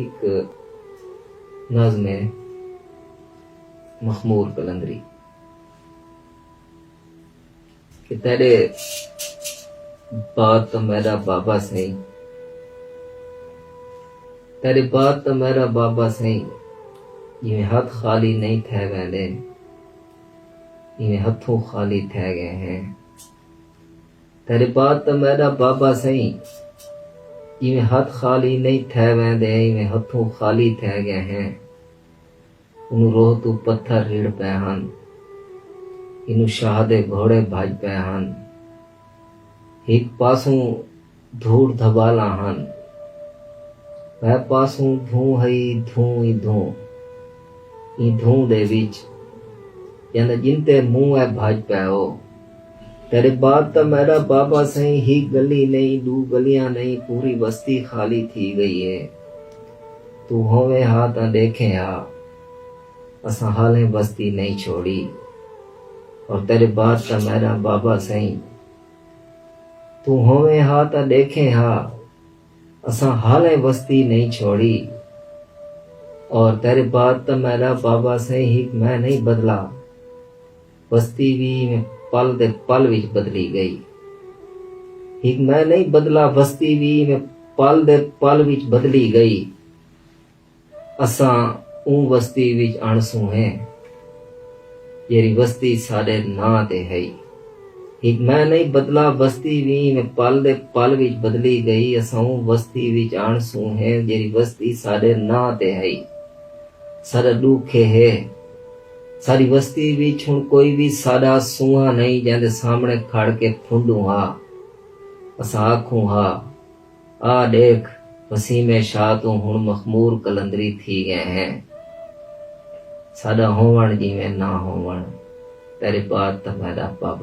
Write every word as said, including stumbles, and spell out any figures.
ہک نظم ہے مخمور قلندری کہ تیݙے بعد تاں میݙا بابا سئیں، تیݙے بعد تاں میݙا بابا سئیں، جیویں ہتھ خالی نہیں تھے ویندے، ایویں ہتھوں خالی تھے ڳئے ہیں۔ تیݙے بعد تاں میݙا بابا سئیں، جیویں ہتھ خالی نہیں تھے ویندے، ایویں ہتھوں خالی تھے ڳئے ہیں۔ اونوں روہ توں پتھر رڑھ پئے ہن، اینوں شاہ دے گھوڑے بھڄ پئے ہن۔ ہک پاسوں دھوڑ دھبالاں ہن، ٻئے پاسوں دھوں ہئی، دھوں ای دھوں۔ ایں دھوں دے وچ جیندا جن تے منہ ہے بھڄ پئے ہو۔ تیݙے بعد تاں میݙا بابا سئیں ہک گلی نہیں، ݙو گلیاں نہیں، پوری وستی خالی تھی ڳئی ہے۔ توں ہوویں ہا تاں ݙیکھیں ہا، اساں حالیں وستی نہیں چھوڑی۔ اور تیݙے بعد تاں میݙا بابا سئیں، توں ہوویں ہا تاں ݙیکھیں ہا، اساں حالیں وستی نہیں چھوڑی۔ اور تیݙے بعد تاں میݙا بابا سئیں ہک میں نہیں بدلا، وستی وی میں پل دے پل وچ بدلی ڳئی۔ ہک میں نہیں بدلا، وستی وی میں پل دے پل وچ بدلی ڳئی۔ اساں اوں وستی وچ اݨسوں ہیں، جیڑھی وستی ساݙے ناں تے ہئی۔ ہک میں نہیں بدلا، وستی وی میں پل دے پل وچ بدلی ڳئی۔ اساں اوں وستی وچ اݨسوں ہیں، جیڑھی وستی ساݙے ناں تے ہئی۔ ساݙا ݙکھ ہے، ساݙی وستی وچ ہݨ کوئی وی ساݙا سونہاں نہیں، جیندے سامݨے کھڑ کے پھنڈوں ہا، اساں آکھوں ہا، آ ݙیکھ، وسیم شاہ توں ہݨ مخمور قلندری تھی ڳئے ہیں۔ ساݙا ہووݨ جیویں نہ ہووݨ، تیݙے بعد تاں میݙا بابا